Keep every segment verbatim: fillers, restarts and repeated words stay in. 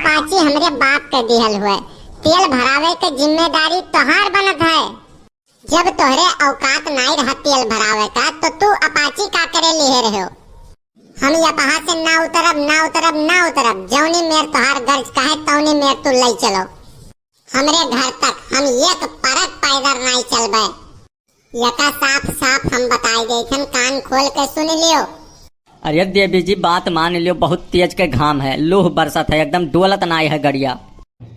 अपाची हमरे बाप के दिहल हुए, तेल भरावे के जिम्मेदारी तोहार बनत है। जब तोहरे औकात नाई रहा तेल भरावे का, तो तू अपाची का करे लिहे रहो? हम यपहा से ना उतरब, ना उतरब, ना उतरब। जौनी मेर तोहार गर्ज कहे, तौनी मेर तू लई चलो। हमरे घर तक हम एक परत पैदल नाई चलबे। यका साफ साफ हम बताई देथन, कान खोल के सुन लियो। अरे देवी जी, बात मान लियो, बहुत तेज के घाम है, लूह बरसत है, एकदम डोलत नाई है गड़िया।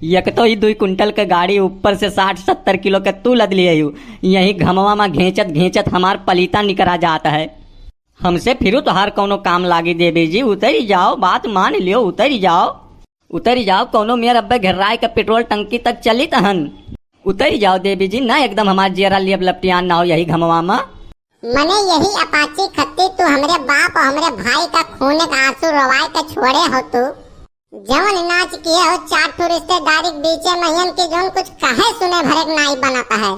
एक तो ई दुई कुंटल के गाड़ी, ऊपर से साठ सत्तर किलो के तू लद लिए हू। यही घमवा मा घेंचत घेंचत हमार पलीता निकरा जात है। हमसे फिरू तोहार कौनो काम लागी देवी जी, उतरी जाओ, बात मान लियो, उतरी जाओ। उतरी जाओ, कौनो मेर अब्बे घेर्राय के पेट्रोल टंकी तक चलित हन। उतरी जाओ देवी जी, ना एकदम हमार जियरा लियब लपटियान ना हो यही घमवा मा। मने यही अपाची खत्ती तू हमरे बाप और हमरे भाई का खून का आंसू रोवाए के छोड़े हो तू। जवन नाच किए हो चार ठो रिश्तेदारी के बीचे महियन के जौन कुछ कहे सुने भरे के नाई बनत है।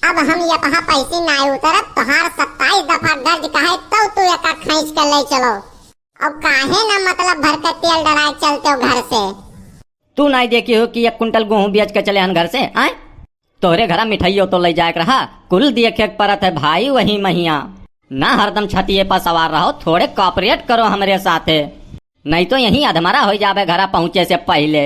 अब हम यपहा पैसी नाई उतरब, तोहार सत्ताईस दफा गर्ज कहे तब तू यका खींच के ले चलो। अब काहे ना मतलब भर के तेल डराए चलते हो घर से? तू नाई देखी हो कि एक कुंटल गेहूं बेच के चले हन घर से, आय? तोहरे घरा मिठाइयो तो ले जाए के रहा, कुल देखे के परत है भाई वही महिया। ना हरदम छतिये पर सवार रहो, थोड़े cooperate करो हमरे साथे, नहीं तो यहीं अधमरा हो जाबे घरा पहुँचे से पहिले।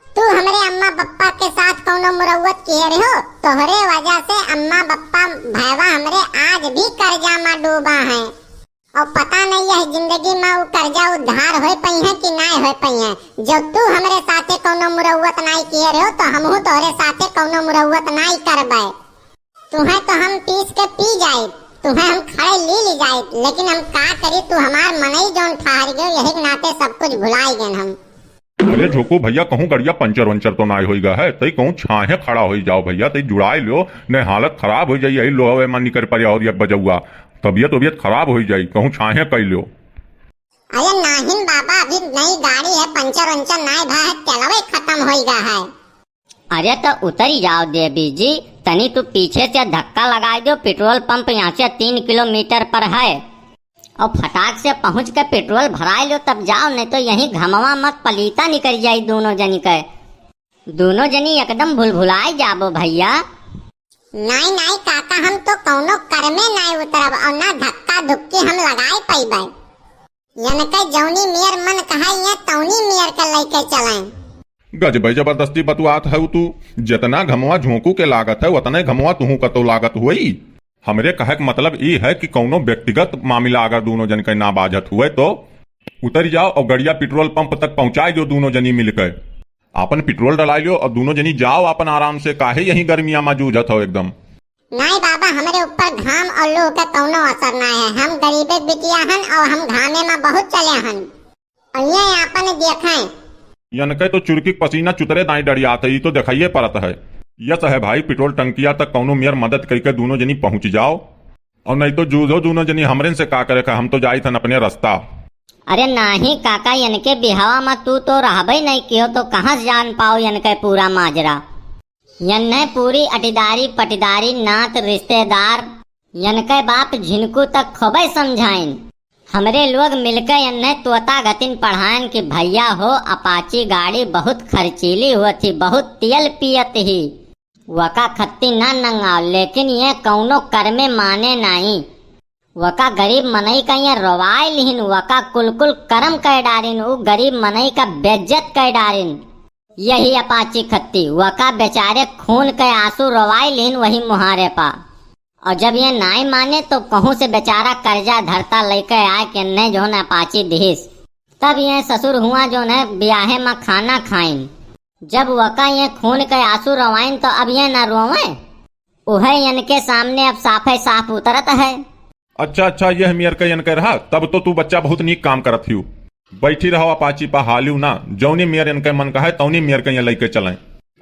तू हमरे अम्मा बप्पा के साथ कौनो मुरौवत किए रहो, तोहरे वजह से अम्मा बप्पा भैवा हमरे आज भी कर्जा मा डूबा हैं। और पता नहीं यह जिंदगी मा उ कर्जा उद्धार होए पइहें कि नाय होए पइहें। जो तू हमरे साथे कौनो मुरौवत नाई किए रहो, तो हमहू तोहरे साथे कौनो मुरौवत नाई करबे। तुहें तो हम पीस के पी जाए, तुहें हम खड़े ली ली जाए, लेकिन हम का करी, तू हमार मनई जौन ठहर गयो, यही के नाते सब कुछ भुलाई गए हम। अरे झोंकू भैया, कहूँ गड़िया पंचर वंचर तो नाय होई गा है, तई कहूँ छाहे खड़ा होई जाओ भैया, तई जुड़ाई लो, नहीं हालत खराब होई जाई, यही लोहवे मा निकर पड़े और एक बजौआ, तबियत वबियत खराब होई जाई, कहूँ छाहे कई लो। अरे नाहिन बाबा, अभी नई गाड़ी है, पंचर वंचर नाय भा है, तेलवे खत्म होई गा है। अरे तो उतरी जाओ देवी जी, तनी तू पीछे से धक्का लगाई दो, पेट्रोल पंप यहाँ से तीन किलोमीटर पर है। और फटाक से पहुँच के पेट्रोल भराई लो तब जाओ, नहीं तो यहीं घमवा मा पलीता निकल जाई दोनों जनी के। दोनों जनी एकदम भुलभुलाई जाबो भैया। नाई नाई काका, हम तो कौनो करमे नाई उतरब और ना धक्का धुक्की हम लगाए पइबे। यनके जौनी मेर मन कहे ये तौनी मेर के लइके चलें। गजबे जबरदस्ती बतुआत है तू, जितना घमवा झोंकू के लागत है उतने घमवा तुहू का तो लागत हुई। हमरे कहे के मतलब ई है कि कौनो व्यक्तिगत मामला अगर दोनों जन के ना बाझत हुए तो उतरी जाओ और गड़िया पेट्रोल पंप तक पहुँचाई दो दोनों जनी मिलके। आपन पेट्रोल डलाई लियो और दोनों जनी जाओ आपन आराम से, काहे यही गर्मिया मा जूझत हो एकदम। नाई बाबा, हमरे ऊपर घाम और लू के कौनो असर नाई है। हम गरीबे बिटिया हन और हम घामे मा बहुत चले हन। और ये आपन देखें। यनके तो चुरकी के पसीना चुतरे दाई डरियात है, ई तो देखाइए परत है। यस है भाई, पेट्रोल टंकिया तक कौनो मेर मदद कइके दोनों जनी पहुँच जाओ, और नहीं तो जूझो दोनों जनी, हमरेन से का करे का, हम तो जाइत हन अपने रास्ता। अरे नाही काका, यनके बिहावा मा तू तो रहबे नहीं किहो, तो कहाँ से जान पाओ यनके पूरा माजरा। यन्ने पूरी अटिदारी पटिदारी नात रिश्तेदार यनके बाप झिनकू तक खूबे समझाइन। हमरे लोग मिलके यन्ने तोता गतिन पढ़ाइन कि भैया हो, अपाची गाड़ी बहुत खर्चीली होत ही, बहुत तेल पियत ही। वका खत्ती ना नंगाओ, लेकिन ये कौनो करमे माने नाई। वका गरीब मनई का ये रोवाई लिहिन, वका कुल कुल करम कइ डारिन, उ गरीब मनई का बेज्जत कइ डारिन। यही अपाची खत्ती, वका बेचारे खून के आंसू रोवाई लिहिन वही मुहारे पा। और जब ये नाई माने तो कहूँ से बेचारा कर्जा धरता लइके आए के ने जौन अपाची दिहिस। तब ये ससुर हुआ जौन है बियाहे मा खाना खाइन। जब वका ये खून के आंसू रोवाइन तो अब ये ना रोवे। उहे यनके सामने अब साफे साफ उतरत है। अच्छा, अच्छा, यह मेर के यनके रहा, तब तो तू बच्चा बहुत नीक काम करत हियो। बैठी रहो अपाची पा, हालियो ना, जौनी मेर यनके मन कहे, तौनी मेर के ये लइके चलें।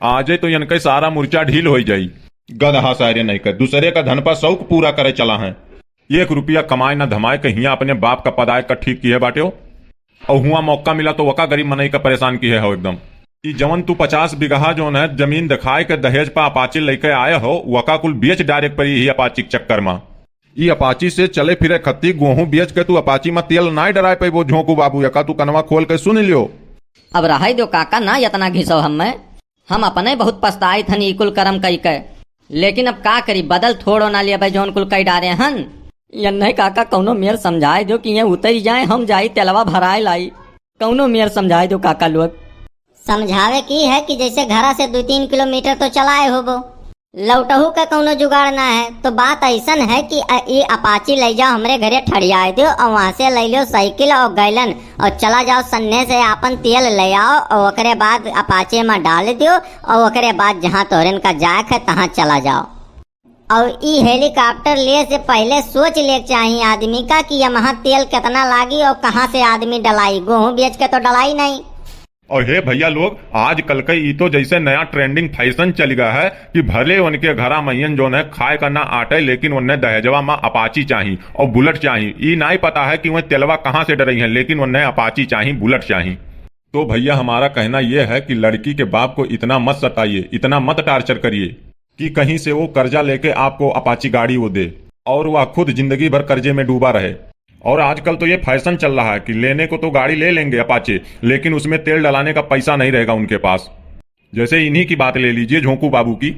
आजे तो यनके सारा मुर्चा ढील होई जाई। गदहा सारे नहीं के, दूसरे का धन पा शौक पूरा करे चला है। एक रुपया कमाए ना धमाए के हियाँ अपने बाप का पदाए का ठीक किहे बाटे हो। और हुआ मौका मिला तो वका गरीब मनई का परेशान किहे हो एकदम। ई जवन तू पचास बिगहा जौन है जमीन दिखाए के दहेज पा अपाची लइके आए हो, वका कुल बेच डारे के परी ही अपाची के चक्कर मा। ई अपाची से चले फिरे खत्ती गोहूं बेच के तू अपाची मा तेल नाय डराए पैबो। झोंकू बाबू, यका तू कनवा खोल के सुन लियो। अब रहै दो काका, ना यतना घिसो हम्मे। हम अपने बहुत पछताइत हन ई कुल करम कई के। लेकिन अब का करी, बदल थोड़ो ना लेबै जौन कुल कई डारे हन। यन्ने काका कौनो मेर समझाए दो कि ये उतरी जाए, हम जाई तेलवा भराए लाई। कौनो मेर समझाए दो काका लोग। समझावे की है कि जैसे घरा से दो तीन किलोमीटर तो चलाए होबो, लौटहू का कौनो जुगाड़ ना है। तो बात ऐसन है कि अ-, ई अपाची ले जाओ हमरे घरे ठड़ियाए दो और वहाँ से ले लो साइकिल और गैलन और चला जाओ सन्ने से आपन तेल ले आओ और ओकरे बाद अपाचे में डाल दो और ओकरे बाद जहाँ तोहरन का जाए है तहाँ चला जाओ। और ई हेलीकॉप्टर ले से पहले सोच ले के चाही आदमी का कि यमहा तेल कितना लागी और कहाँ से आदमी डलाई। गेहूं बेच के तो डलाई नहीं। और हे भैया लोग, आजकल के ई तो जैसे नया ट्रेंडिंग फैशन चल गया है कि भले उनके घरा महियन जोन है खाए का ना आटे, लेकिन उन्हें दहेजवा में अपाची चाही और बुलेट चाही। ई नाई पता है कि वह तेलवा कहाँ से डरई है, लेकिन उन्हें अपाची चाही, बुलेट चाही। तो भैया, हमारा कहना यह है कि लड़की के बाप को इतना मत सताइए, इतना मत टार्चर करिए कि कहीं से वो कर्जा लेके आपको अपाची गाड़ी वो दे और वह खुद जिंदगी भर कर्जे में डूबा रहे। और आजकल तो ये फैशन चल रहा है कि लेने को तो गाड़ी ले लेंगे अपाचे, लेकिन उसमें तेल डलाने का पैसा नहीं रहेगा उनके पास। जैसे इन्हीं की बात ले लीजिए, झोंकू बाबू की।